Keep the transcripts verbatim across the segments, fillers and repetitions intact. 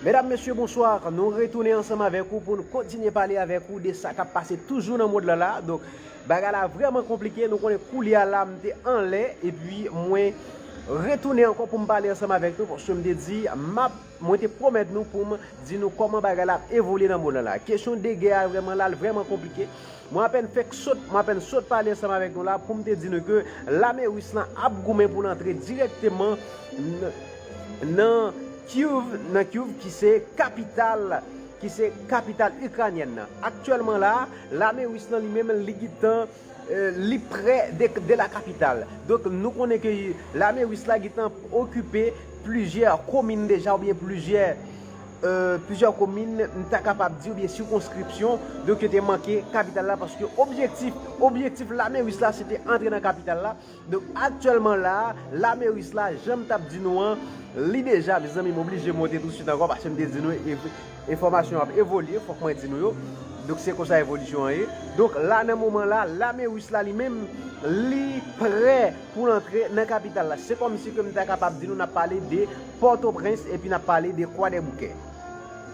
Medam, mesye, bonswa. Nou retounen ansanm avèk ou pou n kontinye pale avèk ou de sa k ap pase toujou nan mond lan la. Donk, bagay la vrèman konplike. Nou konnen koulye a la, m te anlè, epi mwen retounen ankò pou m pale ansanm avèk nou, paske m te di, m ap, mwen te pwomèt nou pou m di nou kòman bagay la ap evolye nan mond lan la. Kesyon de gè a vrèman la, l vrèman konplike. Mwen apèn fèk sot, mwen apèn sot pale ansanm avèk nou la pou m te di nou ke lame ris lan ap goumen pou l antre dirèkteman n- nan Kyiv, nan Kyiv ki se kapital, ki se kapital ikranyèn nan. Aktyèlman la, lame ris lan li menm li gentan, eh, li prè de, de la kapital. Donk nou konnen ke lame ris la gentan okipe plizyè komin deja oubyen plizyè, eh, plizyè komin, m ta kapab di, oubyen sikonskripsyon, donk yo te manke kapital la, paske objektif, objektif lame ris la se te antre nan kapital la. Donk aktyèlman la, lame ris la, jan m t ap di nou an, li deja, mezanmi, m oblije monte tousuit ankò, paske m te di nou, ev- enfòmasyon ap evolye, fòk mwen di nou yo. Donk se konsa evolisyon an ye. Donk la, nan moman la, lame ris la li menm, li prè pou l antre nan kapital la. Se kòmsi ke m ta kapab di nou n ap pale de Pòtoprens epi n ap pale de Kwadèboukè.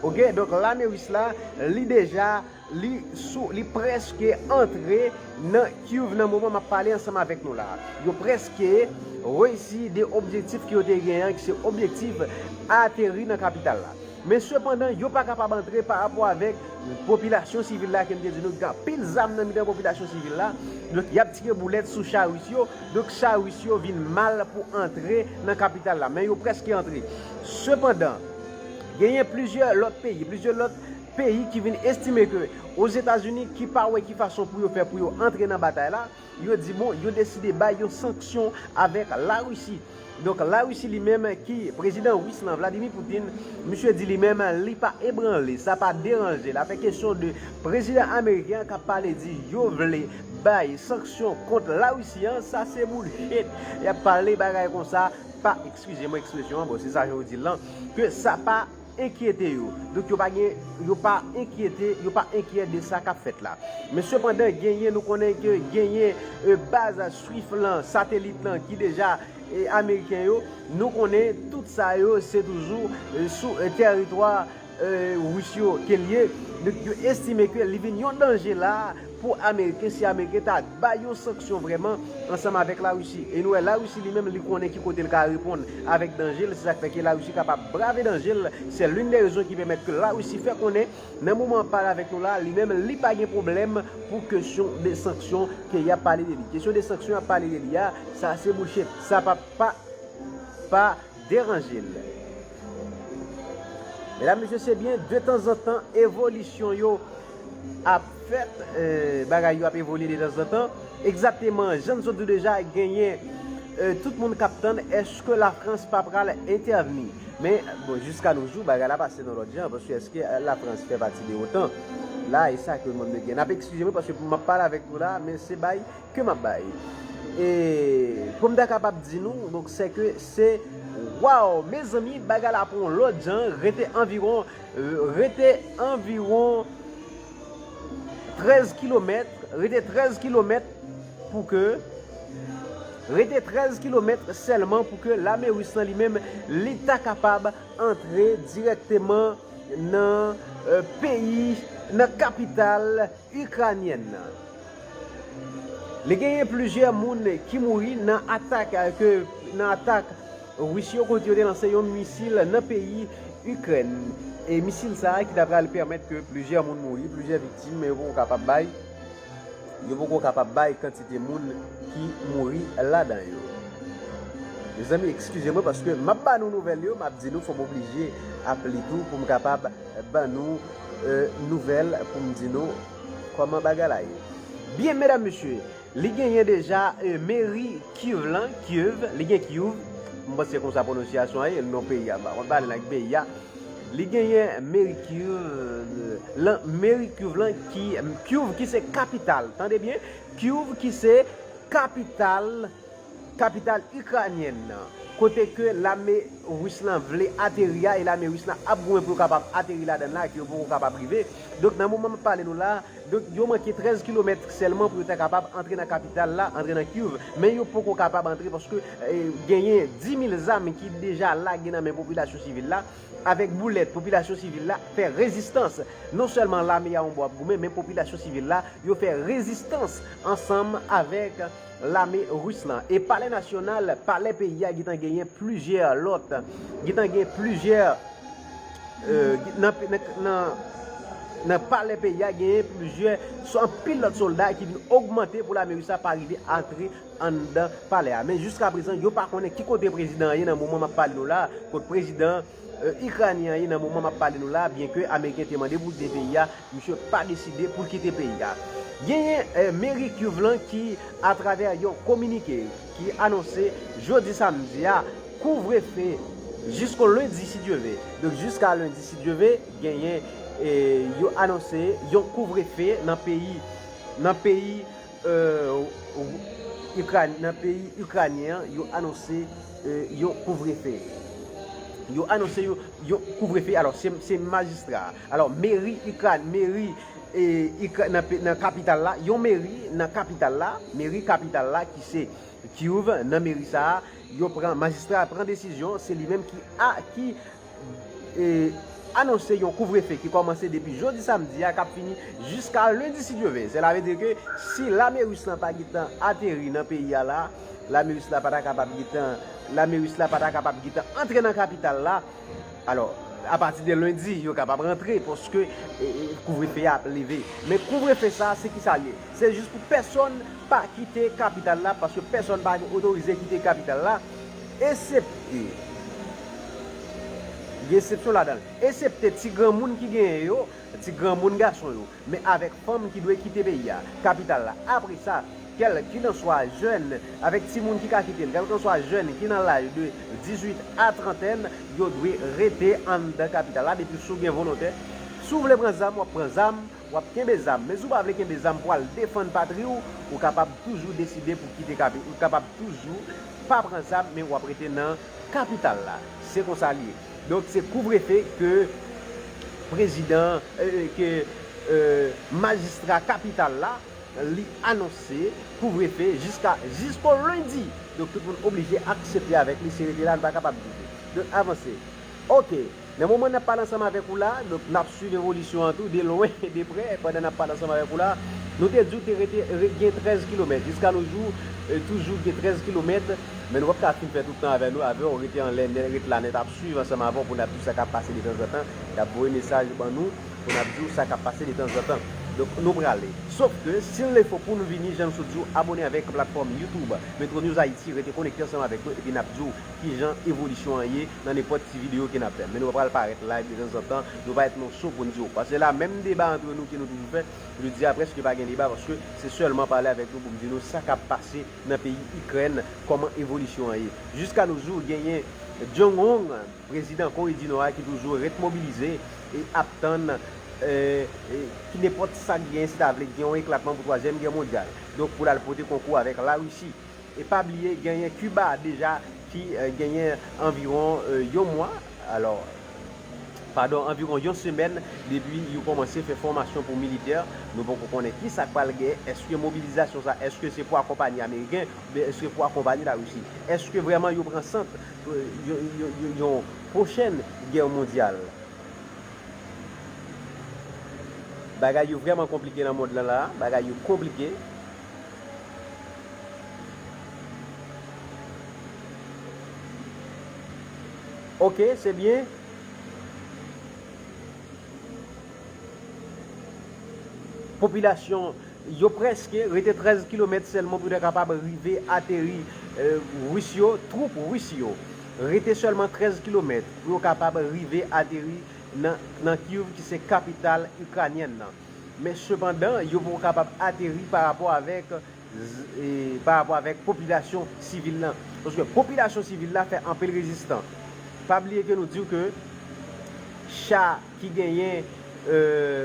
Oke, donk lame ris la, li deja, li sou, li prèske antre nan Kyiv nan moman m ap pale ansanm avèk nou la. Yo prèske reyisi de objektif ke yo te genyen, ki se objektif ateri nan kapital la. Men sepandan, yo pa kapab antre pa rapò avèk popilasyon sivil la, ke m te di nou, gen anpil zam nan mitan popilasyon sivil la. Donk, y ap tire boulèt sou cha ris yo. Donk, cha ris yo vin mal pou antre nan kapital la. Men yo prèske antre. Sepandan, genyen plizyè lòt peyi, plizyè lòt peyi ki vin estime ke Ozetazini ki pa wè ki fason pou yo fè pou yo antre nan batay la, yo di bon, yo deside bay yon sanksyon avèk Larisi. Donk Larisi li menm ki prezidan ris lan Vladimir Putin, misye di li menm li pa ebranle, sa pa deranje l. Afè kesyon de prezidan ameriken an k ap pale di yo vle bay sanksyon kont Larisi an, sa se bullshit. Y ap pale bagay konsa, pa, eskize mwen ekspresyon an, bon, se sa jan yo di l lan, ke sa pa enkyete yo. Donk yo pa gen, yo pa enkyete, yo pa enkyè de sa k ap fèt la. Men sepandan, genyen, nou konnen ke genyen, eh, baz Swift lan, satelit lan ki deja, eh, ameriken yo, nou konnen tout sa yo se toujou, eh, sou, eh, tèritwa, eh, ris yo ke l ye. Donk yo estime ke li vin yon danje la pou ameriken, si ameriken ta bay yon sanksyon vrèman ansanm avèk Larisi. E nou wè Larisi li menm li konnen ki kote l ka reponn avèk danje l, se sa k fè ke Larisi kapab brave danje l. Se l'une des raisons ki pèmèt ke Larisi fè konnen nan moman ap pale avèk nou la, li menm li pa gen pwoblèm pou kesyon de sanksyon ke y ap pale de li. Kesyon de sanksyon y ap pale de li a, sa se bullshit. Sa pa, pa, pa deranje l. Medam, mesye, se byen, de tanzantan, evolisyon yo ap fèt, eh, bagay yo ap evolye de tanzantan. Egzakteman, jan n sot di w deja, genyen, eh, tout moun k ap tann, èske Lafrans pa pral entèvni? Men, bon, jiska nos jours, bagay la pase nan lòt jan, paske èske Lafrans fè pati de OTAN? La, e sa ke mwen gen. N ap eskize mwen, paske m ap pale avèk nou la, men se bay ke m ap bay. E pou m ta kapab di nou, donk, se ke se, waw, mezanmi, bagay la pran yon lòt jan, rete anviwon, rete anviwon trèz kilomèt, rete trèz kilomèt pou ke, rete trèz kilomèt sèlman pou ke lame ris lan li menm, li ta kapab antre dirèkteman nan, eh, peyi, nan kapital ikranyèn nan. Li genyen plizyè moun ki mouri nan atak, eh, ke, nan atak Ris yo kote yo te lanse yon misil nan peyi Ikrèn. E misil sa a ki ta pral pèmèt ke plizyè moun mouri, plizyè viktim, men yo poko kapab bay, yo poko kapab bay kantite moun ki mouri ladan yo. Mezanmi, eskize mwen paske m ap ba nou nouvèl yo, m ap di nou fò m oblije ap li tou pou m kapab ban nou, eh, nouvèl pou m di nou kòman bagay la ye. Byen, medam, mesye, li genyen deja, eh, meri Kyiv lan, Kyiv, li gen Kyiv, m panse se konsa pwononsyasyon an ye, non peyi a, m pa konn pale lang peyi a. Li genyen meri Kyiv lan, meri Kyiv lan ki, Kyiv ki se kapital, tande byen, Kyiv ki se kapital, kapital ikranyèn nan, kote ke lame Ris lan vle ateri a, e lame ris lan ap goumen pou yo kapab ateri ladan l la, ke yo poko kapab rive. Donk, nan moman m ap pale nou la, donk, yo manke trèz kilomèt sèlman pou yo ta kapab antre nan kapital la, antre nan Kyiv. Men yo poko kapab antre paske, eh, genyen dis mil zam ki deja lage nan men popilasyon sivil la. Avèk boulèt, popilasyon sivil la fè rezistans. Non sèlman lame a yon bò ap goumen, men popilasyon sivil la, yo fè rezistans ansanm avèk lame ris lan. E palè nasyonal, palè peyi a gentan genyen plizyè lòt, gentan genyen plizyè, euh, nan, nan, nan, nan palè peyi a, genyen plizyè, anpil lòt sòlda ki vin ogmante pou lame ris la pa rive antre anndan palè a. Men jiska prezan, yo pa konnen ki kote prezidan an ye nan moman m ap pale nou la, kot prezidan, euh, ikranyen an ye nan moman m ap pale nou la, byenke ameriken te mande pou l kite peyi a, misye pa deside pou l kite peyi a. Genyen, euh, meri Kyiv lan ki, atravè yon kominike, ki anonse jodi samdi a, kouvrefe jisko lendi, si Dye ve. Donk, jiska lendi, si Dye ve, genyen, eh, yo anonse yon kouvrefe nan peyi, nan peyi, euh, Ikran-, nan peyi ikranyen an, yo anonse, euh, yon kouvrefe. Yo anonse yon, yon kouvrefe. Alò, se, se majistra. Alò, meri Ikran-, meri, eh, Ikra-, nan pe-, nan kapital la, yon meri nan kapital la, meri kapital la ki se Kyiv, nan meri sa a, yo pran, majistra a pran desizyon, se li menm ki a, ki, e, anonse yon kouvrefe ki kòmanse depi jodi samdi a, k ap fini jiska lendi, si Dye ve. Sela vle di ke si lame ris lan pa gentan ateri nan peyi a la, lame ris la pa ta kapab gentan, lame ris la pa ta kapab gentan antre nan kapital la, alò, apati de lendi, yo kapab rantre, paske, e, e, kouvrefe a ap leve. Men kouvrefe sa a, se ki sa l ye? Se jis pou pèsonn pa kite kapital la, paske pèsonn pa otorize kite kapital la, esepte, gen eksepsyon ladan l, esepte ti granmoun ki genyen yo, ti granmoun gason yo, men avèk fanm ki dwe kite peyi a, kapital la. Apre sa, kèlkilanswa jèn avèk timoun ki ka kite l, kèlkanswa jèn ki nan laj de dizuit a trantèn, yo dwe rete anndan kapital la depi si w gen volontè. Si w vle pran zam, w ap pran zam, w ap kenbe zam. Men si w pa vle kenbe zam pou al defann patri w, ou kapab toujou deside pou kite kapi-, ou kapab toujou pa pran zam, men w ap rete nan kapital la. Se konsa l ye. Donk, se kouvrefe ke prezidan, e, ke, e, majistra kapital la, li anonse kouvrefe jiska, jisko lendi. Donk, tout moun oblije aksepte avèk li, se rete la, nou pa kapab bouje. Donk, avanse. Oke. Nan moman n ap pale ansanm avèk ou la, donk, n ap swiv evolisyon an tou, de lwen e de prè, pandan n ap pale ansanm avèk ou la. Nou te di w te rete, re-, gen trèz kilomèt. Jiska nos jours, e, toujou gen trèz kilomèt, men nou p ap ka fin fè tout tan avè nou, avè w, rete anlè nèt, rete la nèt, ap swiv ansanm avè w pou n ap di w sa k ap pase detanzantan, y ap voye mesaj ban nou, pou n ap di w sa k ap pase detanzantan. Donk, nou prale. Sof ke, si l le fo pou nou vini, jan nou sot di w, abòne avèk platfòm YouTube Metro News Haïti, rete konekte ansanm avèk nou, epi n ap di w kijan evolisyon an ye nan nenpòt ti videyo ke n ap fè. Men nou pa pral parèt live detanzantan, nou pa ret nan show pou n di w. Paske la, menm deba antre nou ke nou toujou fè, jodi a prèske pa gen deba, paske se sèlman pale avèk nou pou m di nou sa k ap pase nan peyi Ikrèn, kòman evolisyon an ye. Jiska nos jours, genyen Jong Un, prezidan Kore di Nò a ki toujou ret mobilize e ap tann, e, e, ki nenpòt sa k genyen, si ta vle gen yon eklatman pou twazyèm gè mondyal. Donk, pou l al pote konkou avèk Larisi. E pa bliye, genyen Kiba deja ki, e, genyen anviwon, e, yon mwa, alò, padon, anviwon yon semèn depi yo kòmanse fè fòmasyon pou militè. Nou poko konnen ki sa k pral genyen. Èske mobilizasyon sa, èske se pou akonpanye Ameriken, oubyen èske pou akonpanye Larisi? Èske vrèman yo pran sant yon, yon, yon, yon pwochèn gè mondyal? Bagay yo vrèman konplike nan mond lan la, bagay yo konplike. Oke, se byen. Popilasyon yo prèske rete trèz kilomèt sèlman pou yo ta kapab rive ateri, e, Ris yo, twoup Ris yo. Rete sèlman trèz kilomèt pou yo kapab rive ateri nan, nan Kyiv, ki se kapital ikranyèn nan. Men sepandan, yo poko kapab ateri pa rapò avèk, e, pa rapò avèk popilasyon sivil lan. Paske popilasyon sivil la fè anpil rezistans. Pa bliye ke nou di w ke cha ki genyen, e,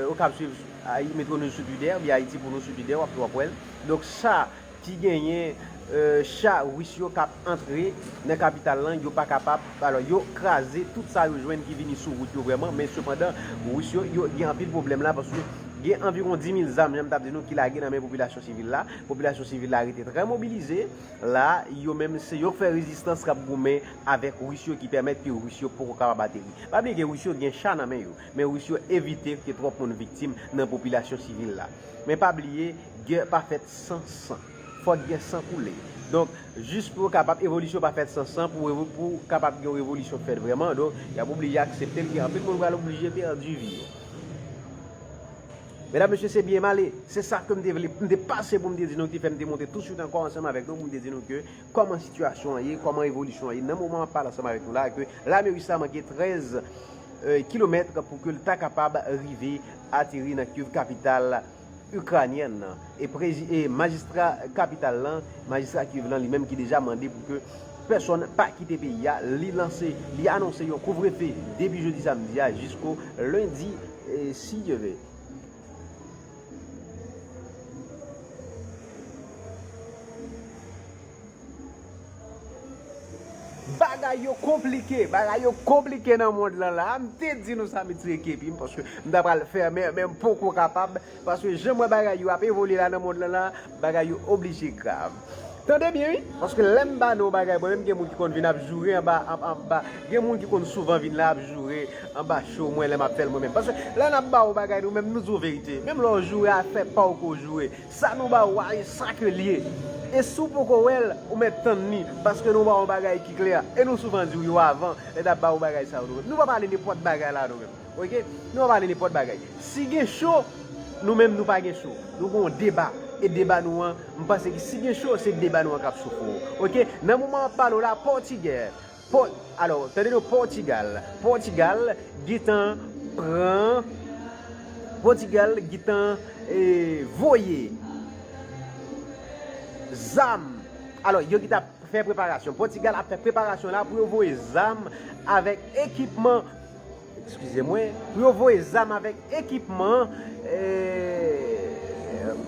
ou kab swiv Ayi-, Metro News sou Twitter, oubyen Ayiti pou nou sou Twitter, w ap, w ap wè l. Donk, cha, Si genyen, e, cha ris yo k ap antre nan kapital lan, yo pa kapab, alò, yo kraze tout sa yo jwenn ki vini sou wout yo vrèman, men sepandan, ris yo, yo gen anpil pwoblèm la, paske gen anviwon dis mil zam, jan m t ap di nou, ki lage nan men popilasyon sivil la. Popilasyon sivil la rete trè mobilize. La, yo menm, se yo k fè rezistans, k ap goumen avèk ris yo, ki pèmèt ke ris yo poko kapab ateri. Pa bliye ke ris yo gen cha nan men yo, men ris yo evite ke twòp moun viktim nan popilasyon sivil la. Men pa bliye, gè pa fèt san san. Fòk gen san koule. Donk, jis pou yo kapab, evolisyon pa fèt san san, pou, pou kapab gen yon revolisyon fèt vrèman, donk, y ap oblije aksepte l, gen anpil moun pral oblije pèdi vi yo. Medam, mesye, se byen m ale. Se sa ke m te vle, m te pase pou m te di nou, ki fè m te monte tousuit ankò ansanm avèk nou, pou m te di nou ke kòman sitiyasyon an ye, kòman evolisyon an ye. Nan moman m ap pale ansanm avèk nou la, ke lame ris la manke trèz, e, kilomèt pou ke l ta kapab rive ateri nan Kyèv, kapital ikranyèn nan. E prezi-, e majistra kapital lan, majistra Kyèv lan, li menm ki deja mande pou ke pèsonn pa kite peyi a, li lanse, li anonse yon kouvrefe depi jodi samdi a jisko lendi, e, si Dye ve. Bagay yo konplike, bagay yo konplike nan mond lan la. M te di nou sa, m retire kepi m, paske m ta pral fèmen, men m poko kapab, paske jan m wè bagay yo ap evolye la nan mond lan la, bagay yo oblije grav. Tande byen, wi, paske lè m ba nou bagay, mwen menm gen moun ki konn vin ap joure anba, anba, anba, gen moun ki konn souvan vin la ap joure anba cho mwen lè m ap fè l mwen menm. Paske lè n ap ba ou bagay, nou menm nou di w verite. Menm lè w joure, afè pa w ke w joure. Sa nou ba ou a, e sa ke l ye. E si w poko wè l, ou mèt tann li, paske nou ba w yon bagay ki klè, e nou souvan di w yo avan, lè n ap ba ou bagay sa yo nou menm. Nou pa pale nenpòt bagay la nou menm, oke? Nou pa pale nenpòt bagay. Si gen cho, nou menm nou pa gen cho. Nou gen yon deba, e deba nou an, m panse ke si gen cho, se deba nou an k ap cho fou, oke? Nan moman m ap pale w la, Pòtigè, Pò-, alò, tande nou, Pòtigal. Pòtigal gentan pran, Pòtigal gentan, e, voye zam. Alò, yo gentan fè preparasyon. Pòtigal ap fè preparasyon la pou yo voye zam avèk ekipman, eskize mwen, pou yo voye zam avèk ekipman, e,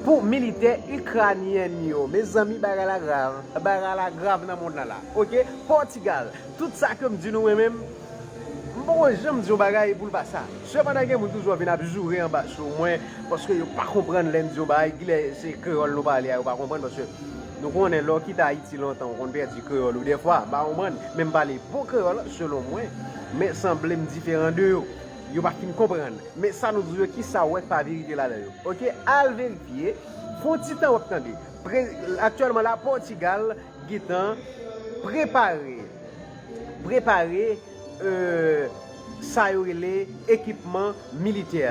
pou militè ikranyèn yo. Mezanmi, bagay la grav. Bagay la grav nan mond lan la. Oke? Pòtigal. Tout sa ke m di nou, mwen menm, m poko janm di yon bagay pou l pa sa. Sepandan, gen moun toujou ap vin ap joure anba cho mwen, paske yo pa konprann lè m di yon bagay, kilè se kreyòl nou pale a, yo pa konprann, paske nou konnen lè w kite Ayiti lontan, ou konn pèdi kreyòl ou dèfwa, m pa konprann, men m pale bon kreyòl, selon mwen, men sanble m diferan de yo. Yo pa fin konprann. Men sa nou di yo, kisa w wè k pa verite ladan yo? Oke, al verifye. Fè yon ti tan w ap tande. Pre-, aktyèlman la, Pòtigal gentan prepare, prepare, e, sa yo rele ekipman militè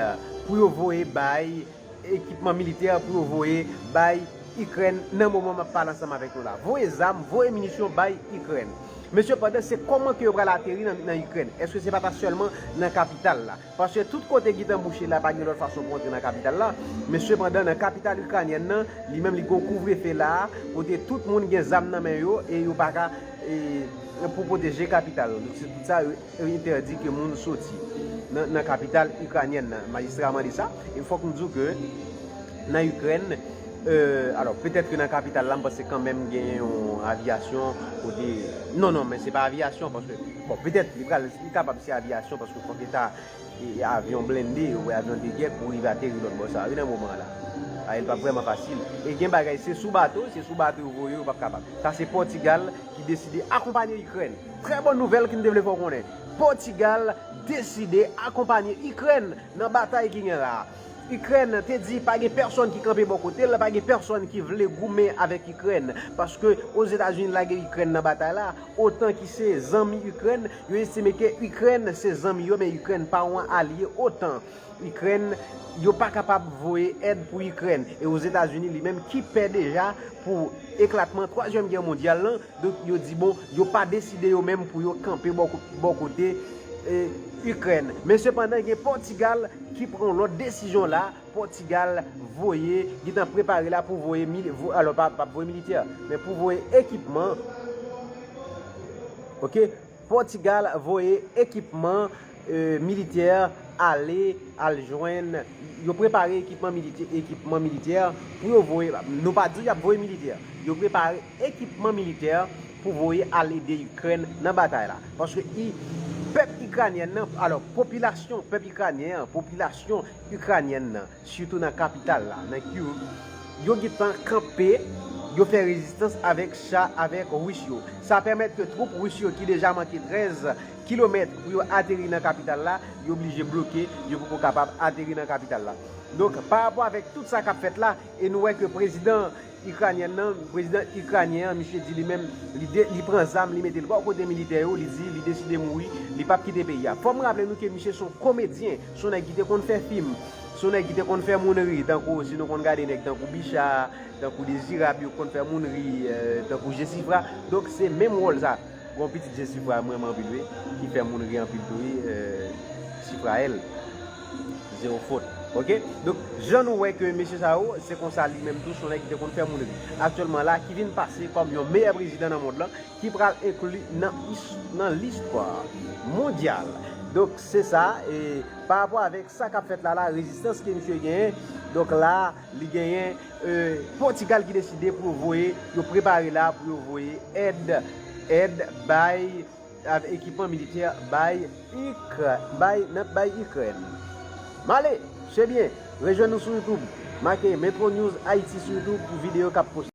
pou yo voye bay, ekipman militè pou yo voye bay Ikrèn nan moman m ap pale ansanm avèk nou la. Voye zam, voye minisyon bay Ikrèn. Men sepandan, se kòman ke yo pral ateri nan, nan Ikrèn? Èske se pa ta sèlman nan kapital la? Paske tout kote gentan bouche la, pa gen lòt fason pou antre nan kapital la. Men sepandan, nan kapital ikranyèn nan, li menm li gen yon kouvrefe la, kote tout moun gen zam nan men yo e yo pa ka, e, pou pwoteje kapital la. Donk, se tout sa yo entèdi ke moun soti nan, nan kapital ikranyèn nan. Majistra a mande sa. E fòk m di w ke nan Ikrèn, e, alò, petèt ke nan kapital la, m panse kanmenm gen yon aviyasyon kote, non, non, men se pa aviyasyon, paske, bon, petèt, li pral, li kapab se aviyasyon, paske fòk e ta, e, avyon blende, oubyen avyon de gè pou rive ateri lòt bò sa a, wi, nan moman an la. A, e l p ap vrèman fasil. E gen bagay, se sou bato, se sou bato yo voye, yo p ap kapab. Sa se Pòtigal ki deside akonpanye Ikrèn. Trè bòn nouvèl ki m te vle fè w konnen. Pòtigal deside akonpanye Ikrèn nan batay ki gen la. Ikrèn te di pa gen pèsonn ki kanpe bò kote l, pa gen pèsonn ki vle goumen avèk Ikrèn, paske Ozetazini lage Ikrèn nan batay la, otan ki se zanmi Ikrèn, yo estime ke Ikrèn se zanmi yo, men Ikrèn pa yon alye otan. Ikrèn, yo pa kapab voye èd pou Ikrèn. E Ozetazini li menm ki pè deja pou eklatman twazyèm gè mondyal lan, donk yo di, bon, yo pa deside yo menm pou yo kanpe bò ko-, bò kote, e, Ikrèn. Men sepandan, gen Pòtigal ki pran yon lòt desizyon la. Pòtigal voye, gentan prepare la pou voye mili-, vo-, alò, pa, pa voye militè, men pou voye ekipman. Oke? Pòtigal voye ekipman, e, militè ale al jwenn, yo prepare ekipman militè, ekipman militè pou yo voye, nou pa di y ap voye militè, yo prepare ekipman militè pou voye al ede Ikrèn nan batay la. Paske i, pèp ikranyèn nan, alò, popilasyon pèp ikranyen an, popilasyon ikranyèn nan, sitou nan kapital la, nan Kyiv, yo gentan kanpe, yo fè rezistans avèk cha, avèk Ris yo. Sa pèmèt ke twoup Ris yo ki deja manke trèz kilomèt pou yo ateri nan kapital la, yo blije bloke, yo poko kapab ateri nan kapital la. Donk, pa rapò avèk tout sa k ap fèt la, e nou wè ke prezidan ikranyèn nan, prezidan ikranyen an, misye di li menm, li, de, li pran zam, li mete l bò kote militè yo, li di li deside mouri, li p ap kite peyi a. Fò m raple nou ke misye se yon komedyen, se yon nèg ki te konn fè fim, se yon nèg ki te konn fè moun ri, tankou si nou konn gade nèg tankou Bicha, tankou Dezirab, yo konn fè moun ri, euh, tankou Jesifra. Donk, se menm wòl sa. Gon pitit Jesifra m renmen anpil wi, ki fè moun ri anpil tou wi, euh, Sifraèl. Zero fot. Ok? Donk, jan nou wè ke mesye sa yo, se konsa li menm tou, se yon nèg ki te konn fè moun ri. Aktyèlman la, ki vin pase kòm yon meyè prezidan nan mond lan, ki pral enkli nan, nan listwa mondyal. Donk, se sa, e pa rapò avèk sa k ap fèt la, la, rezistans ke misye genyen, donk la, li genyen, euh, Pòtigal ki deside pou yo voye, yo prepare la pou yo voye èd, èd bay, avèk ekipman militè bay Ikr-, bay, nan, bay Ikrèn. M ale, se byen, rejwenn nou sou YouTube, make Metro News Haïti sou YouTube pou videyo k ap poste.